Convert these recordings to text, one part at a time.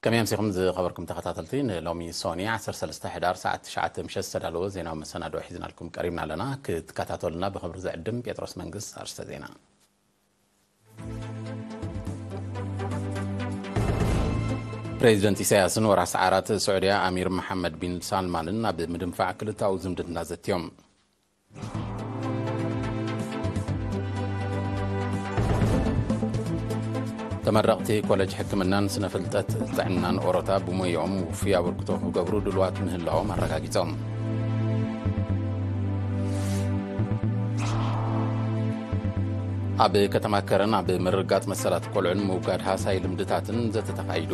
ከመይ ኣምሲኹም ዝኸበርኩም ተኸታተልቲ፣ ንሎሚ ሶኒ ዓሰርተ ሰለስተ ሕዳር ሰዓት ትሽዓተ ምሸት ዝተዳለወ ዜናዊ መሰናድኦ ሒዝናልኩም ቀሪብና ኣለና። ክትከታተሉና ብኽብሪ ዝዕድም ጴጥሮስ መንግስት። ኣርስተ ዜና። ፕሬዚደንት ኢሳያስን ወራስ ዓራት ስዑድያ ኣሚር መሓመድ ቢን ሳልማንን ኣብ ምድንፋዕ ክልተኣዊ ዝምድና ዘትዮም። ተመረቕቲ ኮሌጅ ሕክምናን ስነ ፍልጠት ጥዕናን ኦሮታ ብሞያኦም ውፉይ ኣበርክቶ ክገብሩ ድልዋት ምህላዎም ኣረጋጊጾም። ኣብ ከተማ ከረን ኣብ ምርጋጥ መሰላት ቆልዑን ምውጋድ ሃሳይ ልምድታትን ዘተ ተኻይዱ።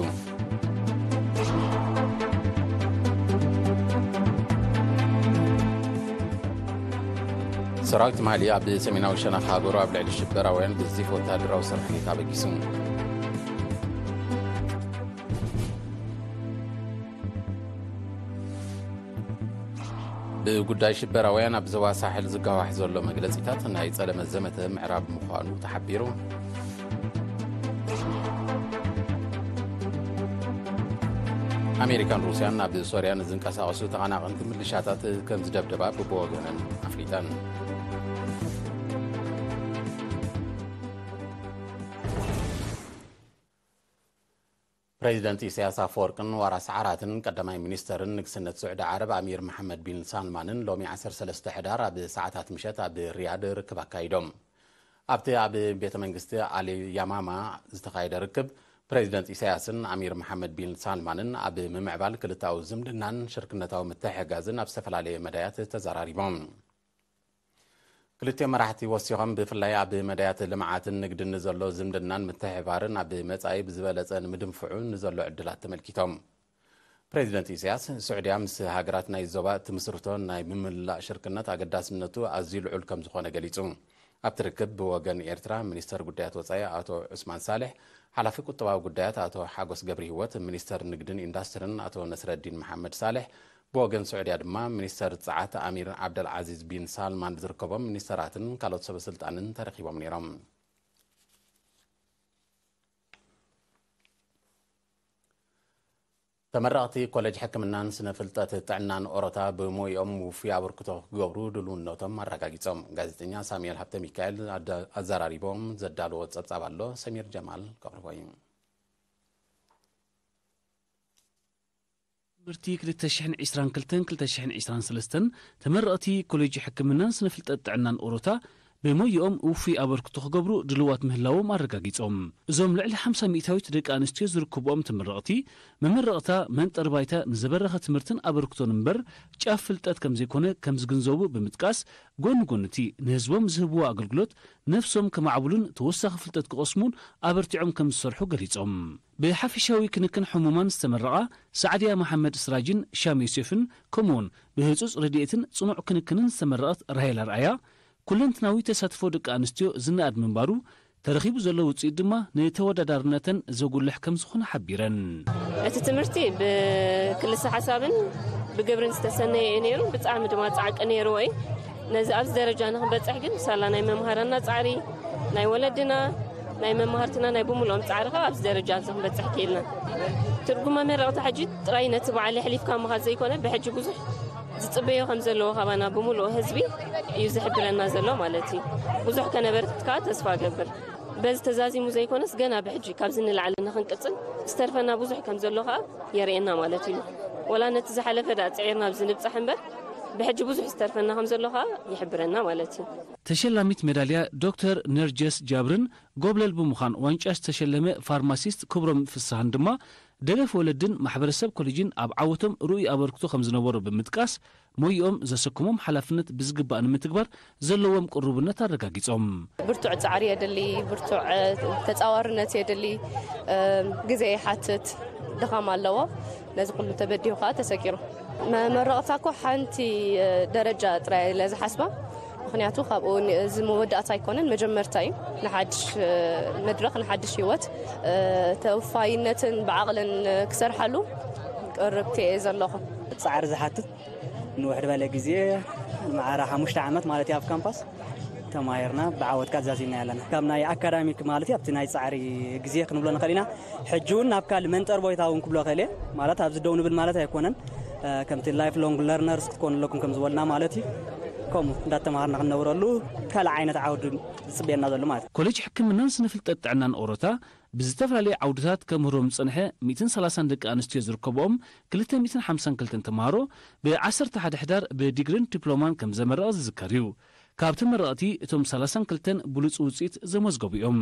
ሰራዊት ማሊ ኣብ ሰሜናዊ ሸነኽ ሃገሩ ኣብ ልዕሊ ሽበራውያን ገዚፍ ወተሃደራዊ ስርሒት ኣበጊሱ። ብጉዳይ ሽበራውያን ኣብ ዞባ ሳሕል ዝጋዋሕ ዘሎ መግለጺታት ናይ ጸለመ ዘመተ ምዕራብ ምዃኑ ተሓቢሩ። ኣሜሪካን ሩስያን ኣብ ሶርያ ንዝንቀሳቐሱ ተቐናቐንቲ ምልሻታት ከም ዝደብደባ ብብወገነን ኣፍሊጠን። ፕሬዚደንት ኢሳያስ ኣፈወርቅን ዋራስ ዓራትን ቀዳማይ ሚኒስተርን ንግስነት ስዑዲ ዓረብ ኣሚር መሓመድ ቢን ሳልማንን ሎሚ ዓሰርተ ሰለስተ ሕዳር ኣብ ሰዓታት ምሸት ኣብ ሪያድ ርክብ ኣካይዶም። ኣብቲ ኣብ ቤተ መንግስቲ ኣሊ ያማማ ዝተኻየደ ርክብ፣ ፕሬዚደንት ኢሳያስን ኣሚር መሓመድ ቢን ሳልማንን ኣብ ምምዕባል ክልታዊ ዝምድናን ሽርክነታዊ ምትሕግጋዝን ኣብ ዝተፈላለየ መዳያት ተዘራሪቦም። ክልቲኦም መራሕቲ ወሲኾም ብፍላይ ኣብ መዳያት ልምዓትን ንግድን ንዘሎ ዝምድናን ምትሕብባርን ኣብ መጻኢ ብዝበለጸ ንምድንፍዑ ንዘሎ ዕድላት ተመልኪቶም። ፕሬዚደንት ኢሳያስ፣ ስዑድያ ምስ ሃገራት ናይ ዞባ እትምስርቶ ናይ ምምላእ ሽርክነት ኣገዳስነቱ ኣዝዩ ልዑል ከም ዝኾነ ገሊጹ። ኣብቲ ርክብ ብወገን ኤርትራ ሚኒስተር ጉዳያት ወጻኢ ኣቶ ዑስማን ሳልሕ፣ ሓላፊ ቁጠባዊ ጉዳያት ኣቶ ሓጎስ ገብረ ህይወት፣ ሚኒስተር ንግድን ኢንዳስትርን ኣቶ ነስረዲን መሓመድ ሳልሕ፣ ብወገን ስዑድያ ድማ ሚኒስተር ጸዓት ኣሚር ዓብደል ዓዚዝ ቢን ሳልማን ዝርከቦም ሚኒስተራትን ካልኦት ሰበ ስልጣንን ተረኺቦም ነይሮም። ተመረቕቲ ኮሌጅ ሕክምናን ስነ ፍልጠት ጥዕናን ኦሮታ ብሞይኦም ውፉይ ኣበርክቶ ክገብሩ ድልውነቶም ኣረጋጊጾም። ጋዜጠኛ ሳሙኤል ሃብተ ሚካኤል ኣዳ-፣ ኣዘራሪቦም ዘዳለዎ ጸብጻብ ኣሎ፣ ሰሚር ጀማል ከቕርቦ እዩ። ትምህርቲ ክልተ ሽሕን ዕስራን ክልተን ክልተ ሽሕን ዕስራን ሰለስተን ተመረቕቲ ኮሌጅ ሕክምናን ስነ ፍልጠት ጥዕናን ኦሮታ ብሞይኦም ውፉይ ኣበርክቶ ክገብሩ ድልዋት ምህላዎም ኣረጋጊጾም። እዞም ልዕሊ ሓምሳ ሚእታዊት ደቂ ኣንስትዮ ዝርከብኦም ተመረቕቲ፣ መመረቕታ መንጠር ባይታ ንዘበረኸ ትምህርትን ኣበርክቶን እምበር ጫፍ ፍልጠት ከም ዘይኮነ ከም ዝግንዘቡ ብምጥቃስ፣ ጎኒ ጎኒ እቲ ንህዝቦም ዝህብዎ ኣገልግሎት ነፍሶም ከማዕብሉን ተወሳኺ ፍልጠት ክቐስሙን ኣበርቲዖም ከም ዝሰርሑ ገሊጾም። ብሓፈሻዊ ክንክን ሕሙማን ዝተመረቓ ሳዕድያ መሓመድ ስራጅን ሻም ዮሴፍን፣ ከምኡውን ብህጹጽ ረድኤትን ጽኑዕ ክንክንን ዝተመረቐት ራሄል ኣርኣያ፣ ኩለንትናዊ ተሳትፎ ደቂ ኣንስትዮ ዝነኣድ ምንባሩ፣ ተረኺቡ ዘሎ ውጽኢት ድማ ንተወዳዳርነተን ዘጉልሕ ከም ዝኾነ ሓቢረን። እቲ ትምህርቲ ብክልሰ ሓሳብን ብግብርን ዝተሰነየ እዩ ነይሩ። ብጣዕሚ ድማ ጻዕቂ ነይርዎ እዩ። ነዚ ኣብዚ ደረጃ ንኽንበጽሕ ግን ሳላ ናይ መምሃራና ጻዕሪ፣ ናይ ወለድና፣ ናይ መምሃርትና፣ ናይ ብምልኦም ጻዕሪ ካብ ኣብዚ ደረጃ እዚ ክንበጽሕ ክኢልና። ትርጉም መመረቕታ ሕጂ ጥራይ ነቲ በዓል የሕሊፍካ ምኻድ ዘይኮነ፣ ብሕጂ ብዙሕ ዝጽበዮ ከም ዘለዎ ካባና ብምሉእ ህዝቢ እዩ ዝሕብረና ዘሎ ማለት እዩ። ብዙሕ ከነበርክት ከኣ ተስፋ እገብር። በዚ ተዛዚሙ ዘይኮነስ ገና ብሕጂ ካብዚ ንላዕሊ ንኽንቅጽል ዝተርፈና ብዙሕ ከም ዘሎ ከኣ የርእየና ማለት እዩ። ወላ ነቲ ዝሓለፈ ደኣ ጽዒርና ኣብዚ ንብጻሕ እምበር ብሕጂ ብዙሕ ዝተርፈና ከም ዘሎ ከኣ ይሕብረና ማለት እዩ። ተሸላሚት ሜዳልያ ዶክተር ነርጀስ ጃብርን ጎብለል ብምዃን ዋንጫ ዝተሸለመ ፋርማሲስት ክብሮም ፍስሃን ድማ ደገፍ ወለድን ማሕበረሰብ ኮሌጅን ኣብ ዓወቶም ርኡይ ኣበርክቶ ከም ዝነበሮ ብምጥቃስ ሞይኦም ዘሰከሞም ሓላፍነት ብዝግባእ ንምትግባር ዘለዎም ቅሩብነት ኣረጋጊጾም። ብርቱዕ ጻዕሪ የድሊ፣ ብርቱዕ፣ እ፣ ተጻዋርነት የድሊ፣ እ፣ ግዜ ይሓትት፣ ድኻም ኣለዎ። ነዚ ኩሉ ተበዲሁ ከኣ ተሰጊሩ። መመረቕታ እኮ ሓንቲ፣ እ፣ ደረጃ ጥራይ እየ ዝሓስባ። ምኽንያቱ ካብኡ ን-፣ እዚ መወዳእታ ኣይኮነን፣ መጀመርታ እዩ። ንሓድሽ፣ እ፣ መድረኽ፣ ንሓድሽ ህይወት፣ እ፣ ተወፋይነትን ብዓቕልን ክሰርሓሉ ቅርብቲ እየ ዘለኹ። ጻዕሪ ዝሓትት ንውሕድ በለ ግዜ፣ ንማዕረ ሓሙሽተ ዓመት ማለት እዩ ኣብ ካምፓስ። ተማሂርና ብዓወት ቃ ዛዚምና ያለና ካብ ናይ ኣካዳሚክ ማለት እዩ ኣብቲ ናይ ጻዕሪ ግዜ ክንብሎ ንኽእል ኢና። ሕጂ እውን ናብ ካልእ መንጠር ቦይታ እውን ክብሎ ክእል እየ። ማለት ኣብዚ ደው ንብል ማለት ኣይኮነን። ከምቲ ላይፍ ሎንግ ለርነርስ ክትኮኑ ኣለኩም ከም ዝበልና ማለት እዩ። ከምኡ እንዳተማሃርና ክንነብረሉ ካልእ ዓይነት ዓውዲ ዝጽበየና ዘሎ ማለት እዩ። ኮሌጅ ሕክምናን ስነ ፍልጠት ጥዕናን ኦሮታ ብዝተፈላለየ ዓውድታት ከምህሮም ዝጸንሐ ሚእትን ሰላሳን ደቂ ኣንስትዮ ዝርከብኦም ክልተ ሚእትን ሓምሳን ክልተን ተምሃሮ ብ ዓሰርተ ሓደ ሕዳር ብዲግሪን ዲፕሎማን ከም ዘመረቐ ዝዝከር እዩ። ካብ ተመረቕቲ እቶም ሰላሳን ክልተን ብሉጽ ውጽኢት ዘመዝገቡ እዮም።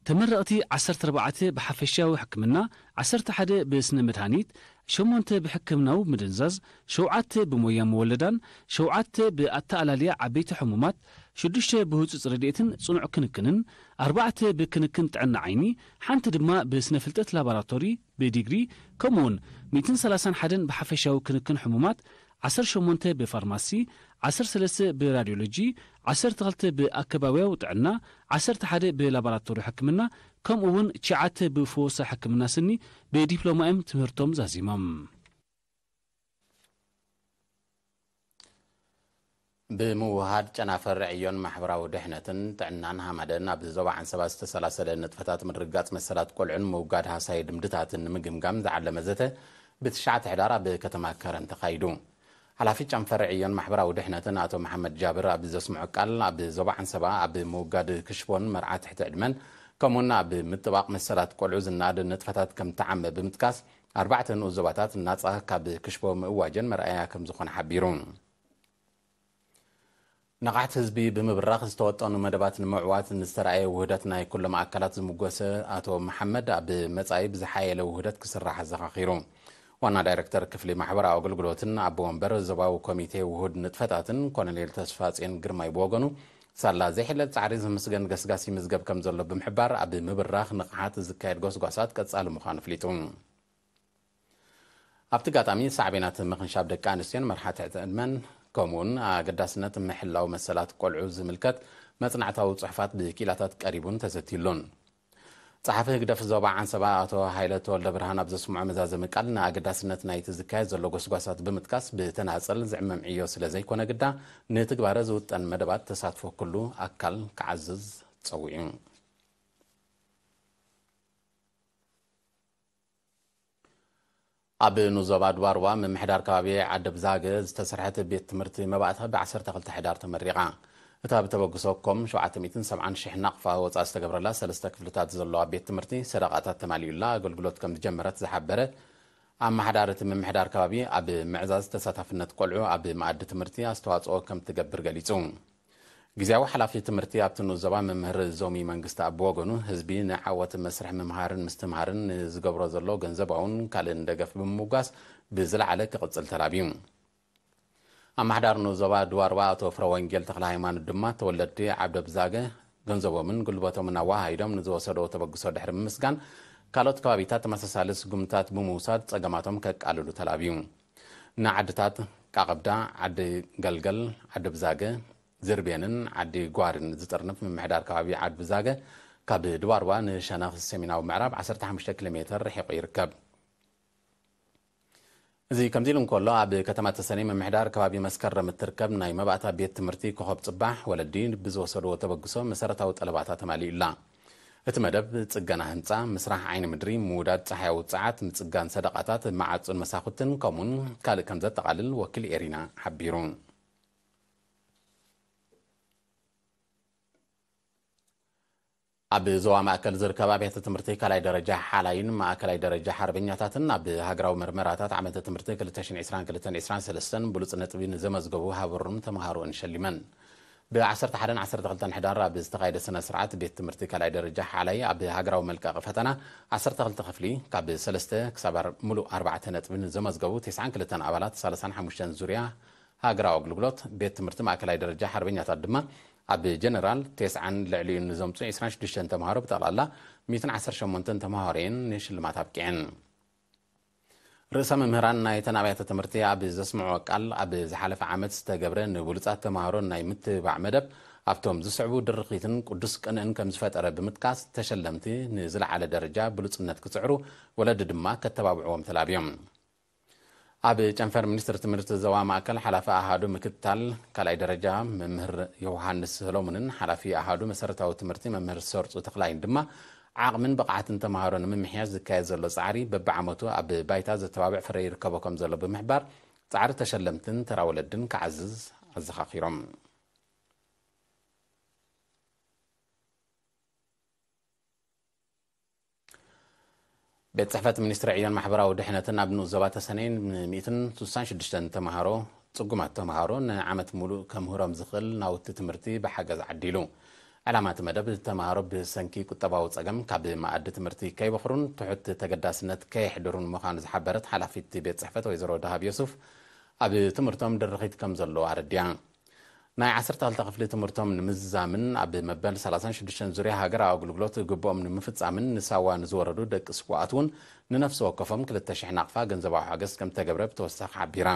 ተመረቕቲ ዓሰርተ ኣርባዕተ ብሓፈሻዊ ሕክምና፣ ዓሰርተ ሓደ ብስነ መድሃኒት፣ ሸሞንተ ብሕክምናዊ ምድንዛዝ፣ ሸውዓተ ብሞያ መወለዳን፣ ሸውዓተ ብኣተኣላልያ ዓበይቲ ሕሙማት፣ ሽዱሽተ ብህጹጽ ረድኤትን ጽኑዕ ክንክንን፣ ኣርባዕተ ብክንክን ጥዕና ዓይኒ፣ ሓንቲ ድማ ብስነ ፍልጠት ላቦራቶሪ ብዲግሪ፣ ከምኡውን ሚእትን ሰላሳን ሓደን ብሓፈሻዊ ክንክን ሕሙማት፣ ዓሰርተ ሸሞንተ ብፋርማሲ፣ ዓሰርተ ሰለስተ ብራድዮሎጂ፣ ዓሰርተ ክልተ ብኣከባብያዊ ጥዕና፣ ዓሰርተ ሓደ ብላቦራቶሪ ሕክምና፣ ከምኡ እውን ትሽዓተ ብፈወሳ ሕክምና ስኒ ብዲፕሎማ እዮም ትምህርቶም ዛዚሞም። ብምውሃድ ጨናፍር ዕዮን ማሕበራዊ ድሕነትን ጥዕናን ሃማደን ኣብ ዞባ ዓንሰባ ዝተሰላሰለ ንጥፈታት ምርግጋጽ መሰላት ቆልዑን ምውጋድ ሃሳይ ልምድታትን ንምግምጋም ዝዓለመ ዘተ ብትሽዓተ ሕዳር ኣብ ከተማ ከረን ተኻይዱ። ሓላፊ ጨንፈር ዕዮን ማሕበራዊ ድሕነትን ኣቶ መሓመድ ጃብር ኣብ ዘስምዖ ቃል፣ ኣብ ዞባ ዓንሰባ ኣብ ምውጋድ ክሽቦን መርዓ ትሕቲ ዕድመን ከምኡውን ኣብ ምጥባቕ መሰላት ቆልዑ ዝነኣድ ንጥፈታት ከም ተዓመ ብምጥቃስ፣ ኣርባዕተ ንኡስ ዞባታት ናጻ ካብ ክሽቦ ምእዋጀን መርኣያ ከም ዝኾነ ሓቢሩ። ንቕሓት ህዝቢ ብምብራኽ ዝተወጠኑ መደባት ንምዕዋት ንዝተረኣየ ውህደት ናይ ኩሎም ኣካላት ዝምጎሰ ኣቶ መሓመድ፣ ኣብ መጻኢ ብዝሓየለ ውህደት ክስራሕ ኣዘኻኺሩ። ዋና ዳይረክተር ክፍሊ ማሕበራዊ ኣገልግሎትን ኣቦ ወንበር ዞባዊ ኮሚቴ ውሁድ ንጥፈታትን ኮሎኔል ተስፋጽዮን ግርማይ ብወገኑ፣ ሳላ ዘይሕለል ጻዕሪ ዝምስገን ገስጋስ ይምዝገብ ከም ዘሎ ብምሕባር፣ ኣብ ምብራኽ ንቕሓት ዝካየድ ጎስጓሳት ቀጻሊ ምዃኑ ኣፍሊጡ። ኣብቲ ኣጋጣሚ ሳዕቤናት ምኽንሻብ ደቂ ኣንስትዮን መርሓ ትሕቲ ዕድመን ከምኡውን ኣገዳስነት ምሕላው መሰላት ቆልዑ ዝምልከት መጽናዕታዊ ጽሑፋት ብክኢላታት ቀሪቡን ተዘትዩሉን። ጸሓፊ ህግደፍ ዞባ ዓንሰባ ኣቶ ሃይለ ተወልደ ብርሃን ኣብ ዘስምዖ መዛዘሚ ቃል፣ ንኣገዳስነት ናይቲ ዝካየድ ዘሎ ጎስጓሳት ብምጥቃስ፣ ብተናጸል ዝዕመም ዕዮ ስለ ዘይኮነ ግዳ፣ ንትግባረ ዝውጠን መደባት ተሳትፎ ኩሉ ኣካል ክዓዝዝ ጸዊዑ። ኣብ ንዞባ ድባርዋ ምምሕዳር ከባቢ ዓዲ ብዛገ ዝተሰርሐት ቤት ትምህርቲ መባእታ ብ ዓሰርተ ክልተ ሕዳር ተመሪቓ። እታ ብተበግሶ ኮም ሸውዓተ ሚእትን ሰብዓን ሽሕ ናቕፋ ወጻኢ ዝተገብረላ ሰለስተ ክፍልታት ዘለዋ ቤት ትምህርቲ ሰደቓታት ተማሊኡላ ኣገልግሎት ከም ዝጀመረት ዝሓበረ ኣመሓዳሪ እቲ ምምሕዳር ከባቢ፣ ኣብ ምዕዛዝ ተሳታፍነት ቆልዑ ኣብ መኣዲ ትምህርቲ ኣስተዋጽኦ ከም ትገብር ገሊጹ። ግዝያዊ ሓላፊ ትምህርቲ ኣብቲ ንኡስ ዞባ መምህር ዞሚ መንግስተኣብ ብወገኑ፣ ህዝቢ ንዓወት መስርሕ ምምሃርን ምስትምሃርን ንዝገብሮ ዘሎ ገንዘባውን ካልእን ደገፍ ብምምጓስ ብዝለዓለ ክቕጽል ተላብዩ። ኣመሓዳሪ ንኡስ ዞባ ድባርዋ ኣቶ ፍረወንጌል ተኽለሃይማኖት ድማ፣ ተወለድቲ ዓብደ ብዛገ ገንዘቦምን ጉልበቶምን ኣወሃሂዶም ንዝወሰድዎ ተበግሶ ድሕሪ ምምስጋን፣ ካልኦት ከባቢታት ተመሳሳሊ ስጉምትታት ብምውሳድ ጸገማቶም ከቃልሉ ተላብዩ። ንዓድታት ቃቐብዳ፣ ዓዲ ገልገል፣ ዓዲ ብዛገ፣ ዝርቤንን ዓዲ ጓርን ዝጥርንፍ ምምሕዳር ከባቢ ዓዲ ብዛገ፣ ካብ ድባርዋ ንሸነኽ ሰሜናዊ ምዕራብ ዓሰርተ ሓሙሽተ ኪሎ ሜተር ርሒቑ ይርከብ። እዚ ከምዚ ኢሉ እንከሎ፣ ኣብ ከተማ ተሰነይ ምምሕዳር ከባቢ መስከረም እትርከብ ናይ መባእታ ቤት ትምህርቲ ኮኸብ ጽባሕ፣ ወለዲ ብዝወሰድዎ ተበግሶ መሰረታዊ ጠለባታ ተማሊኡላ። እቲ መደብ ጽገና ህንጻ፣ ምስራሕ ዓይኒ ምድሪ፣ ምውዳድ ጸሓያዊ ጸዓት፣ ምጽጋን ሰደቓታት፣ መዓጹን መሳኹትን፣ ከምኡውን ካልእ ከም ዘጠቓልል ወኪል ኤሪና ሓቢሩ። ኣብ ዞባ ማእከል ዝርከብ ኣብያተ ትምህርቲ ካልኣይ ደረጃ ሓላይን ማእከላይ ደረጃ ሓርበኛታትን፣ ኣብ ሃገራዊ መርመራታት ዓመተ ትምህርቲ ክልተ ሽሕን ዕስራን ክልተን ዕስራን ሰለስተን ብሉጽ ነጥቢ ንዘመዝገቡ ሃበሩን ተምሃሮን ሸሊመን። ብ ዓሰርተ ሓደን ዓሰርተ ክልተን ሕዳር ኣብ ዝተኻየደ ስነ ስርዓት፣ ቤት ትምህርቲ ካልኣይ ደረጃ ሓላይ ኣብ ሃገራዊ መልቀቂ ፈተና ዓሰርተ ክልተ ክፍሊ፣ ካብ ሰለስተ ክሳብ ኣር-፣ ምሉእ ኣርባዕተ ነጥቢ ንዘመዝገቡ ተስዓን ክልተን ኣባላት ሳልሳን ሓሙሽተን ዙርያ ሃገራዊ ኣገልግሎት፣ ቤት ትምህርቲ ማእከላይ ደረጃ ሓርበኛታት ድማ ኣብ ጀነራል ተስዓን ልዕሊኡን ንዘምጹ ዕስራን ሽዱሽተን ተምሃሮ፣ ብጠቕላላ ሚእትን ዓሰርተ ሸሞንተን ተምሃሮ እየን ንሽልማት ኣብቂዐን። ርእሰ መምህራን ናይተን ኣብያተ ትምህርቲ ኣብ ዘስምዕዎ ቃል፣ ኣብ ዝሓለፈ ዓመት ዝተገብረ ንብሉጻት ተምሃሮ ናይ ምትብባዕ መደብ ኣብቶም ዝስዕቡ ድርኺትን ቅዱስ ቅንእን ከም ዝፈጠረ ብምጥቃስ፣ ተሸለምቲ ንዝለዓለ ደረጃ ብሉጽነት ክጽዕሩ፣ ወለዲ ድማ ከተባብዕዎም ተላብዮም። ኣብ ጨንፈር ሚኒስትሪ ትምህርቲ ዞባ ማእከል ሓላፊ ኣሃዱ ምክትታል ካልኣይ ደረጃ መምህር ዮሃንስ ሰሎሙንን ሓላፊ ኣሃዱ መሰረታዊ ትምህርቲ መምህር ሰርጹ ተኽላይን ድማ ዓቕምን ብቕዓትን ተምሃሮ ንምምሕያሽ ዝካየድ ዘሎ ጻዕሪ በብዓመቱ ኣብ ባይታ ዘተባብዕ ፍረ ይርከቦ ከም ዘሎ ብምሕባር፣ ጻዕሪ ተሸለምትን ተራ ወለድን ክዓዝዝ ኣዘኻኺሮም። ቤት ጽሕፈት ሚኒስትሪ ዕዮን ማሕበራዊ ድሕነትን ኣብ ንኡስ ዞባ ተሰነይን ን ሚእትን ስሳን ሽዱሽተን ተምሃሮ፣ ጽጉማት ተምሃሮ ንዓመት ሙሉእ ከምህሮም ዝኽእል ናውቲ ትምህርቲ ብሓገዝ ዓዲሉ። ዕላማ እቲ መደብ፣ ተምሃሮ ብሰንኪ ቁጠባዊ ጸገም ካብ መኣዲ ትምህርቲ ከይበኽሩን ትሑት ተገዳስነት ከየሕድሩን ምዃኑ ዝሓበረት ሓላፊት ቤት ጽሕፈት ወይዘሮ ደሃብ ዮሱፍ፣ ኣብ ትምህርቶም ድርኺት ከም ዘለዎ ኣረዲያ። ናይ ዓሰርተ ክልተ ክፍሊ ትምህርቶም ንምዝዛምን ኣብ መበል ሰላሳን ሽዱሽተን ዙርያ ሃገራዊ ኣገልግሎት ግብኦም ንምፍጻምን ንሳዋ ንዝወረዱ ደቂ ስዉኣት እውን ንነፍሲ ወከፎም ክልተ ሽሕ ናቕፋ ገንዘባዊ ሓገዝ ከም ተገብረ ብተወሳኺ ሓቢራ።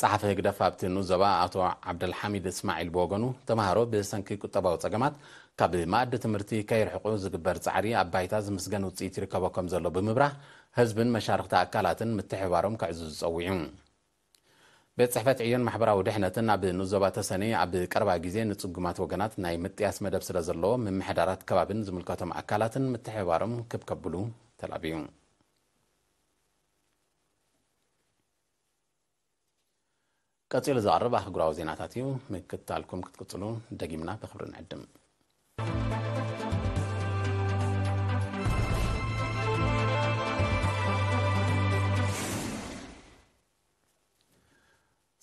ጸሓፊ ህግደፍ ኣብቲ ንኡስ ዞባ ኣቶ ዓብደልሓሚድ እስማዒል ብወገኑ፣ ተምሃሮ ብሰንኪ ቁጠባዊ ጸገማት ካብ መኣዲ ትምህርቲ ከይርሕቑ ዝግበር ጻዕሪ ኣብ ባይታ ዝምስገን ውጽኢት ይርከቦ ከም ዘሎ ብምብራህ፣ ህዝብን መሻርኽቲ ኣካላትን ምትሕብባሮም ከዕዝዙ ጸዊዑ። ቤት ጽሕፈት ዕዮን ማሕበራዊ ድሕነትን ኣብ ንኡስ ዞባ ተሰነይ ኣብ ቀረባ ግዜ ንጽጉማት ወገናት ናይ ምጥያስ መደብ ስለ ዘለዎ፣ ምምሕዳራት ከባብን ዝምልከቶም ኣካላትን ምትሕብባሮም ክብ ከብሉ ተላብዩ። ቀጺሉ ዝቐርብ ኣህጉራዊ ዜናታት እዩ። ምክትታልኩም ክትቅጽሉ ደጊምና ብኽብሪ ንዕድም።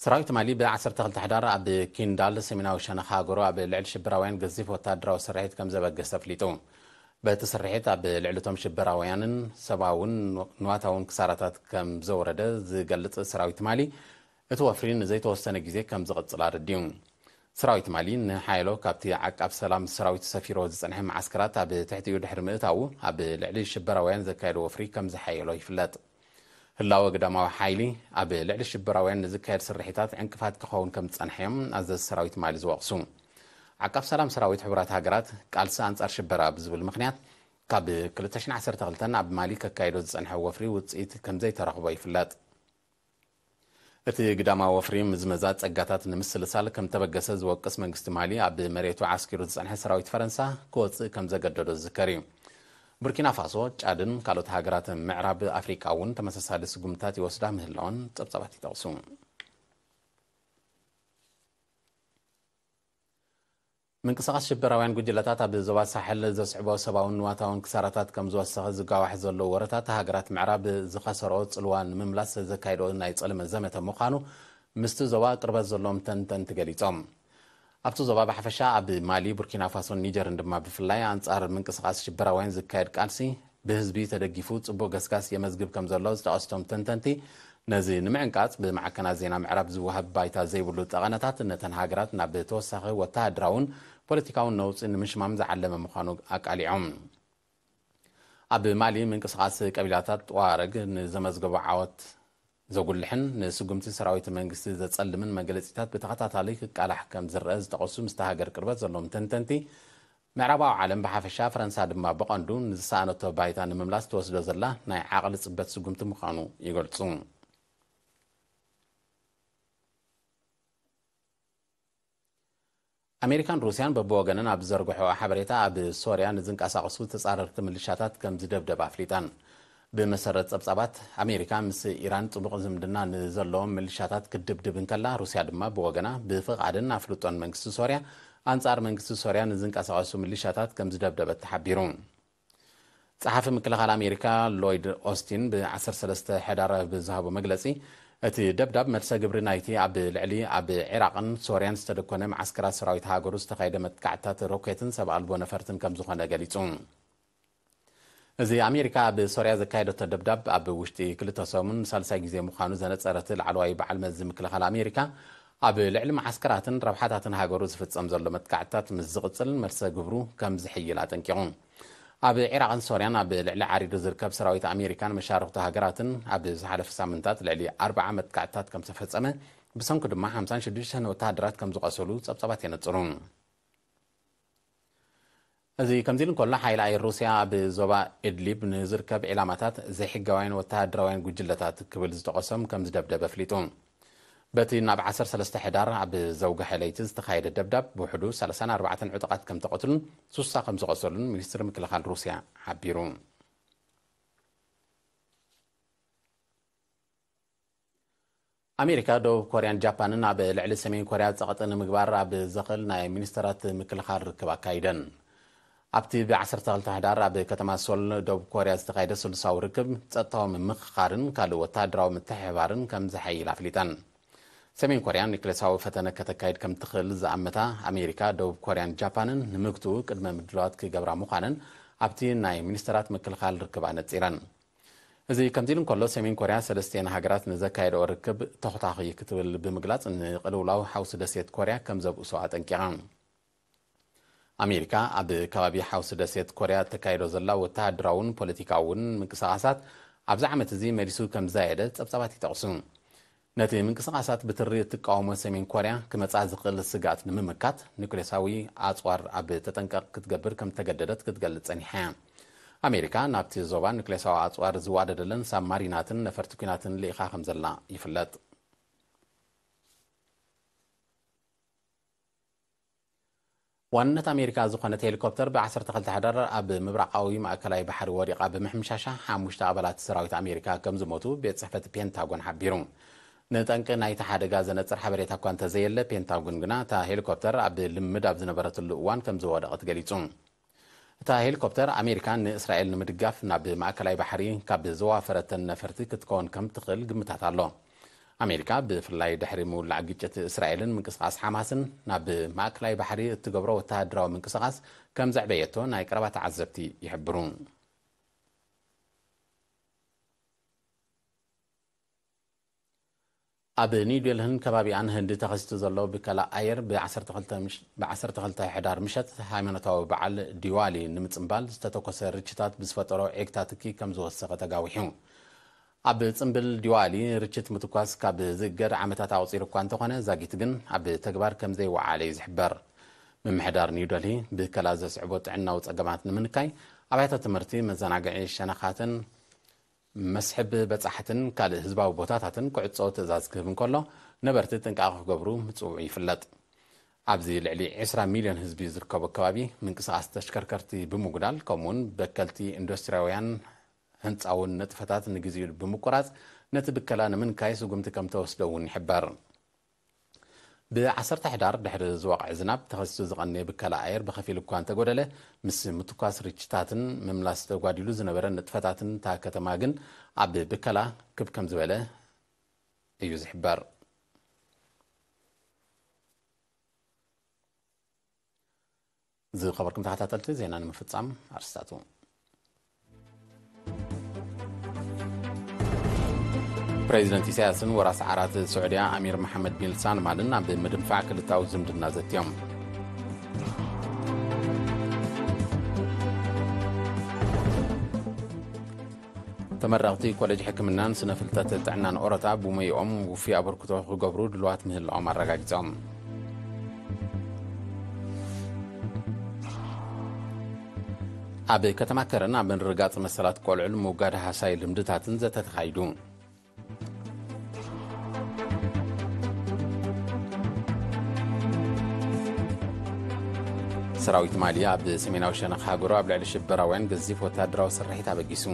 ሰራዊት ማሊ ብ ዓሰርተ ክልተ ሕዳር ኣብ ኪንዳል ሰሜናዊ ሸነኽ ሃገሩ ኣብ ልዕሊ ሽበራውያን ገዚፍ ወተሃደራዊ ስርሒት ከም ዘበገሰ ኣፍሊጡ። በቲ ስርሒት ኣብ ልዕሊ እቶም ሽበራውያንን ሰብኣውን ንዋታውን ክሳራታት ከም ዘውረደ ዝገልጽ ሰራዊት ማሊ፣ እቲ ወፍሪ ንዘይተወሰነ ግዜ ከም ዝቕጽል ኣረዲኡ። ሰራዊት ማሊ ንሓይሎ ካብቲ ዓቃብ ሰላም ሰራዊት ሰፊሮ ዝጸንሐ መዓስከራት ኣብ ትሕቲኡ ድሕሪ ምእታዉ፣ ኣብ ልዕሊ ሽበራውያን ዘካየዶ ወፍሪ ከም ዝሓየሎ ይፍለጥ። ህላወ ግዳማዊ ሓይሊ ኣብ ልዕሊ ሽበራውያን ንዝካየድ ስርሒታት ዕንቅፋት ክኸውን ከም ዝጸንሐ እዮም ኣዘዝቲ ሰራዊት ማሊ ዝወቕሱ። ዓቃብ ሰላም ሰራዊት ሕቡራት ሃገራት ቃልሲ ኣንጻር ሽበራ ብዝብል ምኽንያት ካብ ክልተ ሽሕን ዓሰርተ ክልተን ኣብ ማሊ ከካይዶ ዝጸንሐ ወፍሪ ውጽኢት ከም ዘይተረኽቦ ይፍለጥ። እቲ ግዳማዊ ወፍሪ ምዝመዛ ጸጋታት ንምስልሳል ከም ተበገሰ ዝወቅስ መንግስቲ ማሊ፣ ኣብ መሬቱ ዓስኪሩ ዝጸንሐ ሰራዊት ፈረንሳ ክወጽእ ከም ዘገደዶ ዝዝከር እዩ። ቡርኪና ፋሶ፣ ጫድን ካልኦት ሃገራት ምዕራብ ኣፍሪቃ እውን ተመሳሳሊ ስጉምታት ይወስዳ ምህላወን ጸብጻባት ይጠቕሱ። ምንቅስቓስ ሽበራውያን ጉጅለታት ኣብ ዞባ ሳሕል ዘስዕቦ ሰብኣውን ንዋታውን ክሳራታት ከም ዝወሰኸ ዝጋዋሕ ዘሎ ወረታት፣ ሃገራት ምዕራብ ዝኸሰሮ ጽልዋ ንምምላስ ዘካይዶ ናይ ጸለመ ዘመተ ምዃኑ ምስቲ ዞባ ቅርበት ዘለዎም ተንተንቲ ገሊጾም። ኣብቲ ዞባ ብሓፈሻ፣ ኣብ ማሊ፣ ቡርኪና ፋሶን ኒጀርን ድማ ብፍላይ፣ ኣንጻር ምንቅስቓስ ሽበራውያን ዝካየድ ቃልሲ ብህዝቢ ተደጊፉ ጽቡቕ ገስጋስ የመዝግብ ከም ዘሎ ዝጠቐሱ እቶም ተንተንቲ፣ ነዚ ንምዕንቃጽ ብማዕከናት ዜና ምዕራብ ዝወሃብ ባይታ ዘይብሉ ጠቐነታት ነተን ሃገራት ናብ ተወሳኺ ወተሃደራውን ፖለቲካውን ነውጺ ንምሽማም ዝዓለመ ምዃኑ ኣቃሊዖም። ኣብ ማሊ ምንቅስቓስ ቀቢላታት ጡዋረግ ንዘመዝገቦ ዓወት ዘጉልሕን ንስጉምቲ ሰራዊት መንግስቲ ዘጸልምን መግለጺታት ብተኸታታሊ ክቃላሕ ከም ዝረአ ዝጠቐሱ ምስቲ ሃገር ቅርበት ዘለዎም ተንተንቲ፣ ምዕራባዊ ዓለም ብሓፈሻ፣ ፈረንሳ ድማ ብቐንዱ፣ ንዝሰኣነቶ ባይታ ንምምላስ ትወስዶ ዘላ ናይ ዓቕሊ ጽበት ስጉምቲ ምዃኑ ይገልጹ። ኣሜሪካን ሩስያን በብወገነን ኣብ ዝዘርግሖ ሓበሬታ፣ ኣብ ሶርያ ንዝንቀሳቐሱ ተጻረርቲ ምልሻታት ከም ዝደብደባ ኣፍሊጠን። ብመሰረት ጸብጻባት፣ ኣሜሪካ ምስ ኢራን ጥቡቕ ዝምድና ንዘለዎም ምልሻታት ክትድብድብ እንከላ፣ ሩስያ ድማ ብወገና ብፍቓድን ኣፍልጦን መንግስቲ ሶርያ፣ ኣንጻር መንግስቲ ሶርያ ንዝንቀሳቐሱ ምልሻታት ከም ዝደብደበት ተሓቢሩ። ጸሓፊ ምክልኻል ኣሜሪካ ሎይድ ኦስቲን ብ ዓሰርተ ሰለስተ ሕዳር ብዝሃቦ መግለጺ፣ እቲ ደብዳብ መልሰ ግብሪ ናይቲ ኣብ ልዕሊ ኣብ ዒራቕን ሶርያን ዝተደኮነ መዓስከራት ሰራዊት ሃገሩ ዝተኻየደ መጥቃዕትታት ሮኬትን ሰብ ኣልቦ ነፈርትን ከም ዝኾነ ገሊጹ። እዚ ኣሜሪካ ኣብ ሶርያ ዘካየደቶ ደብዳብ ኣብ ውሽጢ ክልተ ሰሙን ሳልሳይ ግዜ ምዃኑ ዘነጸረ እቲ ላዕለዋይ በዓል መዚ ምክልኻል ኣሜሪካ፣ ኣብ ልዕሊ መዓስከራትን ረብሓታትን ሃገሩ ዝፍጸም ዘሎ መጥቃዕትታት ምስ ዝቕጽል፣ መልሰ ግብሩ ከም ዝሕይል ኣጠንቂቑ። ኣብ ዒራቕን ሶርያን ኣብ ልዕሊ ዓሪዱ ዝርከብ ሰራዊት ኣሜሪካን መሻርኽቱ ሃገራትን ኣብ ዝሓለፈ ሳምንታት ልዕሊ ኣርብዓ መጥቃዕትታት ከም ዝተፈጸመ፣ ብሰንኩ ድማ ሓምሳን ሽዱሽተን ወተሃደራት ከም ዝቖሰሉ ጸብጻባት የነጽሩ። እዚ ከምዚ ኢሉ እንከሎ፣ ሓይሊ ኣየር ሩስያ ኣብ ዞባ ኢድሊብ ንዝርከብ ዒላማታት ዘይሕጋውያን ወተሃደራውያን ጉጅለታት ክብል ዝጠቐሶም ከም ዝደብደበ ኣፍሊጡ። በቲ ናብ ዓሰርተ ሰለስተ ሕዳር ኣብ ዘውግሐ ለይቲ ዝተኻየደ ደብዳብ ብውሕዱ ሰላሳን ኣርባዕተን ዕጡቓት ከም ተቐትሉን ሱሳ ከም ዝቖሰሉን ሚኒስትሪ ምክልኻል ሩስያ ሓቢሩ። ኣሜሪካ፣ ደቡብ ኮርያን ጃፓንን ኣብ ልዕሊ ሰሜን ኮርያ ጸቕጢ ንምግባር ኣብ ዘኽእል ናይ ሚኒስተራት ምክልኻል ርክብ ኣካይደን። ኣብቲ ብ ዓሰርተ ክልተ ሕዳር ኣብ ከተማ ሶል ደቡብ ኮርያ ዝተኻየደ ስሉሳዊ ርክብ፣ ጸጥታዊ ምምኽኻርን ካልእ ወተሃደራዊ ምትሕብባርን ከም ዘሐይል ኣፍሊጠን። ሰሜን ኮርያ ኒክሌሳዊ ፈተነ ከተካይድ ከም ትኽእል ዝኣመታ ኣሜሪካ፣ ደቡብ ኮርያን ጃፓንን ንምግትኡ ቅድመ ምድላዋት ክገብራ ምዃነን ኣብቲ ናይ ሚኒስተራት ምክልኻል ርክብ ኣነጺረን። እዚ ከምዚ ኢሉ እንከሎ፣ ሰሜን ኮርያ ሰለስቲኤን ሃገራት ንዘካየደኦ ርክብ ተኹታኺ ክትብል ብምግላጽ፣ ንቅልውላው ሓውሲ ደሴት ኮርያ ከም ዘብእሶ ኣጠንቂቓ። ኣሜሪካ ኣብ ከባቢ ሓውሲ ደሴት ኮርያ እተካይዶ ዘላ ወተሃደራውን ፖለቲካውን ምንቅስቓሳት ኣብዚ ዓመት እዚ መሊሱ ከም ዝዛየደ ጸብጻባት ይጠቕሱ። ነቲ ምንቅስቓሳት ብትሪ እትቃወሞ ሰሜን ኮርያ ክመጽኣ ዝኽእል ስግኣት ንምምካት፣ ኑክሌሳዊ ኣጽዋር ኣብ ተጠንቀቕ ክትገብር ከም እተገደደት ክትገልጽ ጸኒሓ እያ። ኣሜሪካ ናብቲ ዞባ ኑክሌሳዊ ኣጽዋር ዝዋደደለን ሳብማሪናትን ነፈርቲ ኲናትን ልኢኻ ከም ዘላ ይፍለጥ። ዋንነት ኣሜሪካ ዝኾነት ሄሊኮፕተር ብ ዓሰርተ ክልተ ሕዳር ኣብ ምብራቓዊ ማእከላይ ባሕሪ ወዲቓ ብምሕምሻሻ፣ ሓሙሽተ ኣባላት ሰራዊት ኣሜሪካ ከም ዝሞቱ ቤት ጽሕፈት ፔንታጎን ሓቢሩ። ንጠንቂ ናይቲ ሓደጋ ዘነጽር ሓበሬታ እኳ እንተዘየለ፣ ፔንታጎን ግና እታ ሄሊኮፕተር ኣብ ልምምድ ኣብ ዝነበረትሉ እዋን ከም ዝወደቐት ገሊጹ። እታ ሄሊኮፕተር፣ ኣሜሪካ ንእስራኤል ንምድጋፍ ናብ ማእከላይ ባሕሪ ካብ ዘዋፈረተን ነፈርቲ ክትከውን ከም ትኽእል ግምታት ኣሎ። ኣሜሪካ፣ ብፍላይ ድሕሪ ምውላዕ ግጭት እስራኤልን ምንቅስቓስ ሓማስን፣ ናብ ማእከላይ ባሕሪ እትገብሮ ወተሃደራዊ ምንቅስቓስ ከም ዘዕበየቶ ናይ ቀረባ ተዓዘብቲ ይሕብሩ። ኣብ ኒው ዴልህን ከባቢኣን ህንዲ ተኸሲቱ ዘሎ ብከላ ኣየር፣ ብ ዓሰርተ ክልተ ምሽ-፣ ብ ዓሰርተ ክልተ ሕዳር ምሸት ሃይማኖታዊ በዓል ዲዋሊ ንምጽንባል ዝተተኮሰ ርችታት ብዝፈጠሮ ዒግታ ትኪ ከም ዝወሰኸ ተጋዊሑ። ኣብ ጽምብል ዲዋሊ ርችት ምትኳስ ካብ ዝእገድ ዓመታት ኣቑጺሩ እኳ እንተኾነ፣ ዛጊት ግን ኣብ ተግባር ከም ዘይወዓለ እዩ ዝሕበር። ምምሕዳር ኒው ደልሂ፣ ብከላ ዘስዕቦ ጥዕናዊ ጸገማት ንምንካይ፣ ኣብያተ ትምህርቲ፣ መዘናግዒ ሸነኻትን መስሕብ በጻሕትን ካልእ ህዝባዊ ቦታታትን ክዕጾ ትእዛዝ ክህብ እንከሎ፣ ነበርቲ ጥንቃቐ ክገብሩ ምጽውዑ ይፍለጥ። ኣብዚ ልዕሊ ዕስራ ሚልዮን ህዝቢ ዝርከቦ ከባቢ፣ ምንቅስቓስ ተሽከርከርቲ ብምጉዳል፣ ከምኡውን በከልቲ ኢንዱስትሪያውያን ህንጻውን ንጥፈታት ንግዜኡ ብምቁራጽ፣ ነቲ ብከላ ንምንካይ ስጉምቲ ከም ተወስደ እውን ይሕበር። ብ ዓሰርተ ሕዳር፣ ድሕሪ ዝወቕዐ ዝናብ ተኸሲቱ ዝቐነየ ብከላ ኣየር ብኸፊል እኳ እንተጎደለ፣ ምስ ምትኳስ ርችታትን ምምላስ ተጓዲሉ ዝነበረ ንጥፈታትን እታ ከተማ ግን ኣብ ብከላ ክብ ከም ዝበለ እዩ ዝሕበር። ዝኸበርኩም ተኸታተልቲ፣ ዜና ንምፍጻም ኣርስታቱ። ፕሬዚደንት ኢሳያስን ወራስ ዓራት ስዑድያ ኣሚር መሓመድ ቢን ሳልማንን ኣብ ምድንፋዕ ክልታዊ ዝምድና ዘትዮም። ተመረቕቲ ኮሌጅ ሕክምናን ስነ ፍልጠት ጥዕናን ኦሮታ ብሞይኦም ውፉይ ኣበርክቶ ክገብሩ ድልዋት ምህላዎም ኣረጋጊጾም። ኣብ ከተማ ከረን ኣብ ምርግጋጽ መሰላት ቆልዑን ምውጋድ ሃሳይ ልምድታትን ዘተ ተኻይዱ። ሰራዊት ማሊ ኣብ ሰሜናዊ ሸነኽ ሃገሩ ኣብ ልዕሊ ሽበራውያን ገዚፍ ወተሃደራዊ ስርሒት ኣበጊሱ።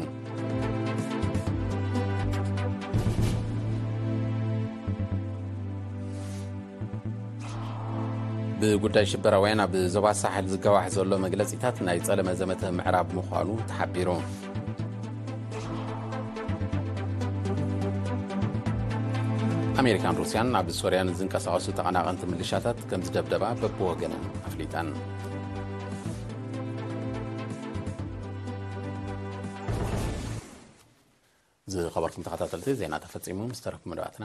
ብጉዳይ ሽበራውያን ኣብ ዞባ ሳሕል ዝጋዋሕ ዘሎ መግለጺታት ናይ ጸለመ ዘመተ ምዕራብ ምዃኑ ተሓቢሩ። ኣሜሪካን ሩስያን ኣብ ሶርያ ንዝንቀሳቐሱ ተቐናቐንቲ ምልሻታት ከም ዝደብደባ በብወገነን ኣፍሊጠን። ዝኸበርኩም ተኸታተልቲ፣ ዜና ተፈጺሙ። ምስ ተረፉ መደባትና